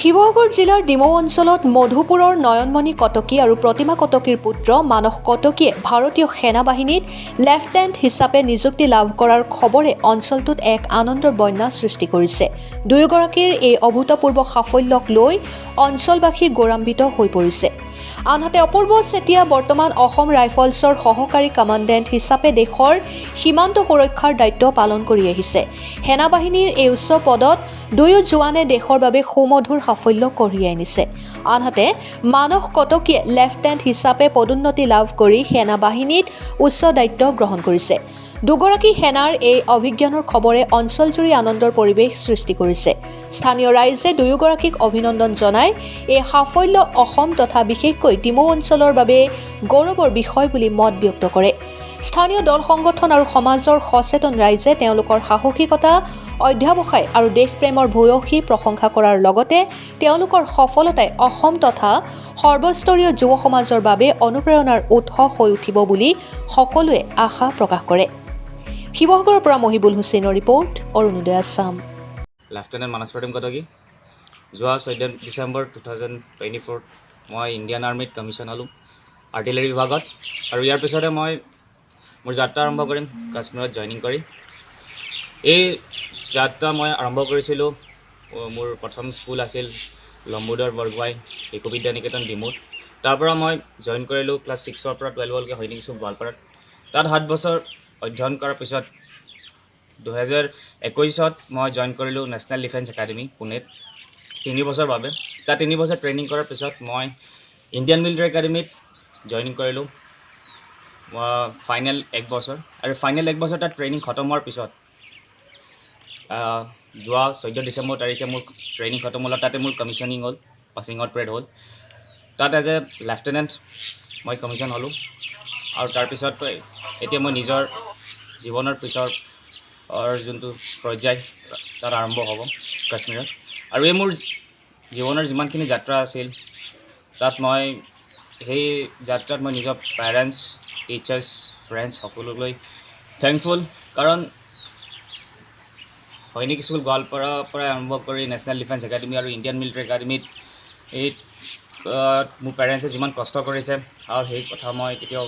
শিৱসাগৰ জিলাৰ ডিমৌ অঞ্চলত মধুপুৰৰ নয়নমণি কটকী আৰু প্ৰতিমা কটকীৰ পুত্ৰ মানস কটকীয়ে ভাৰতীয় সেনাবাহিনীত লেফটেনেণ্ট হিচাপে নিযুক্তি লাভ কৰাৰ খবৰে অঞ্চলটোত এক আনন্দৰ বন্যা সৃষ্টি কৰিছে। দুয়োগৰাকীৰ এই অভূতপূৰ্ব সাফল্যক লৈ অঞ্চলবাসী গৌৰৱান্বিত হৈ পৰিছে। আনহাতে অপূৰ্ব চেতিয়া বৰ্তমান অসম ৰাইফলছৰ সহকাৰী কমাণ্ডেণ্ট হিচাপে দেশৰ সীমান্ত সুৰক্ষাৰ দায়িত্ব পালন কৰি আহিছে। সেনাবাহিনীৰ এই উচ্চ পদত দুয়ো জোৱানে দেশৰ বাবে সুমধুৰ সাফল্য কঢ়িয়াই আনিছে। আনহাতে মানস কটকীয়ে লেফটেনেণ্ট হিচাপে পদোন্নতি লাভ কৰি সেনাবাহিনীত উচ্চ দায়িত্ব গ্ৰহণ কৰিছে। দুগৰাকী সেনাৰ এই অভিযানৰ খবৰে অঞ্চলজুৰি আনন্দৰ পৰিৱেশ সৃষ্টি কৰিছে। স্থানীয় ৰাইজে দুয়োগৰাকীক অভিনন্দন জনাই এই সাফল্য অসম তথা বিশেষকৈ ডিমৌ অঞ্চলৰ বাবে গৌৰৱৰ বিষয় বুলি মত ব্যক্ত কৰে। স্থানীয় দল সংগঠন আৰু সমাজৰ সচেতন ৰাইজে তেওঁলোকৰ সাহসিকতা, অধ্যাৱসায় আৰু দেশপ্ৰেমৰ ভূয়সী প্ৰশংসা কৰাৰ লগতে তেওঁলোকৰ সফলতাই অসম তথা সৰ্বস্তৰীয় যুৱ সমাজৰ বাবে অনুপ্ৰেৰণাৰ উৎস হৈ উঠিব বুলি সকলোৱে আশা প্ৰকাশ কৰে। শিৱসাগৰৰ পৰা মহিবুল হুছেইনৰ ৰিপৰ্ট, অৰুণোদয় আছাম। লেফটেনেণ্ট মানস প্ৰতিম কটকী। যোৱা 14 ডিচেম্বৰ 2024ত মই ইণ্ডিয়ান আৰ্মিত কমিশ্যন হ'লোঁ আৰ্টিলাৰী বিভাগত আৰু ইয়াৰ পিছতে মই মোৰ যাত্ৰা আৰম্ভ কৰিম কাশ্মীৰত জইনিং কৰি। এই যাত্ৰা মই আৰম্ভ কৰিছিলোঁ, মোৰ প্ৰথম স্কুল আছিল লম্বোদৰ বৰগোহাঁই শিশু বিদ্যা নিকেতন, ডিমৌত। তাৰ পৰা মই জইন কৰিলোঁ ক্লাছ 6ৰ পৰা 12লৈকে সৈনিক স্কুল, গোৱালপাৰাত। তাত 7 বছৰ অধ্যয়ন কৰাৰ পিছত 2021ত মই জইন কৰিলোঁ নেশ্যনেল ডিফেন্স একাডেমি, পুনেত 3 বছৰ বাবে। তাত 3 বছৰ ট্ৰেইনিং কৰাৰ পিছত মই ইণ্ডিয়ান মিলিটাৰী একাডেমিত জইনিং কৰিলোঁ ফাইনেল এক বছৰ আৰু ফাইনেল এক বছৰ তাত ট্ৰেইনিং খতম হোৱাৰ পিছত যোৱা 14 ডিচেম্বৰ তাৰিখে মোৰ ট্ৰেইনিং খতম হ'ল আৰু তাতে মোৰ কমিশ্যনিং হ'ল, পাছিং আউট পেৰেড হ'ল। তাত এজ এ লেফটেনেণ্ট মই কমিশ্যন হ'লোঁ আৰু তাৰপিছত এতিয়া মই নিজৰ জীৱনৰ পিছৰ যোনটো পৰ্যায় তাত আৰম্ভ হ'ব কাশ্মীৰত। আৰু এই মোৰ জীৱনৰ যিমানখিনি যাত্ৰা আছিল, তাত মই সেই যাত্ৰাত মই নিজৰ পেৰেণ্টছ, টিচাৰ্ছ, ফ্ৰেণ্ডছ সকলোলৈ থেংকফুল। কাৰণ সৈনিক স্কুল গোৱালপাৰাৰ পৰা আৰম্ভ কৰি নেশ্যনেল ডিফেন্স একাডেমি আৰু ইণ্ডিয়ান মিলিটাৰী একাডেমিত এই মোৰ পেৰেণ্টছে যিমান কষ্ট কৰিছে আৰু সেই কথা মই কেতিয়াও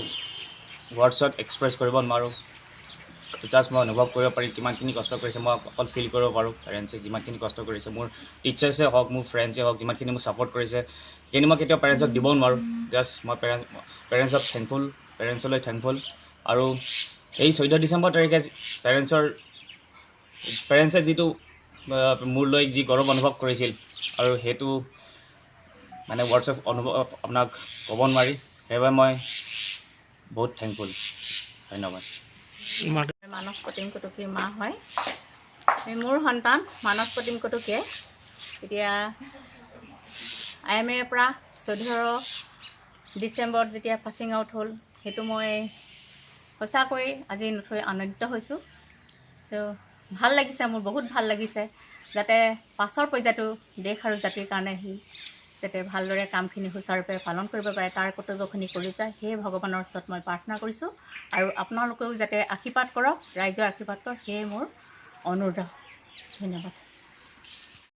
ৱৰ্ডছত এক্সপ্ৰেছ কৰিব নোৱাৰোঁ। জাষ্ট মই অনুভৱ কৰিব পাৰিম কিমানখিনি কষ্ট কৰিছে। মই অকল ফিল কৰিব পাৰোঁ পেৰেণ্টছে যিমানখিনি কষ্ট কৰিছে, মোৰ টিচাৰ্ছে হওক, মোৰ ফ্ৰেণ্ডছে হওক, যিমানখিনি মোক ছাপৰ্ট কৰিছে, সেইখিনি মই কেতিয়াও পেৰেণ্টছক দিব নোৱাৰোঁ। জাষ্ট মই পেৰেণ্টছক থেংকফুল, পেৰেণ্টছলৈ থেংকফুল। আৰু এই 14 ডিচেম্বৰ তাৰিখে পেৰেণ্টছে যিটো মোৰ লৈ যি গৌৰৱ অনুভৱ কৰিছিল আৰু সেইটো মানে ৱৰ্ডছ অফ অনুভৱ আপোনাক ক'ব নোৱাৰি। সেইবাবে মই বহুত থেংকফুল। ধন্যবাদ। মানস প্ৰতিম কটকীৰ মা হয়। এই মোৰ সন্তান মানস প্ৰতিম কটকীয়ে এতিয়া I am এৰ পৰা 14 ডিচেম্বৰত যেতিয়া পাছিং আউট হ'ল, সেইটো মই সঁচাকৈ আজি নথৈ আনন্দিত হৈছোঁ। চ' ভাল লাগিছে, মোৰ বহুত ভাল লাগিছে, যাতে পাছৰ পৰ্যায়টো দেশ আৰু জাতিৰ কাৰণে সি যাতে ভালদৰে কামখিনি সুচাৰুৰূপে পালন কৰিব পাৰে, তাৰ কৰ্তব্যখিনি কৰি যায়, সেয়ে ভগৱানৰ ওচৰত মই প্ৰাৰ্থনা কৰিছোঁ। আৰু আপোনালোকেও যাতে আশীৰ্বাদ কৰক, ৰাইজৰ আশীৰ্বাদ কৰক, সেয়ে মোৰ অনুৰোধ। ধন্যবাদ।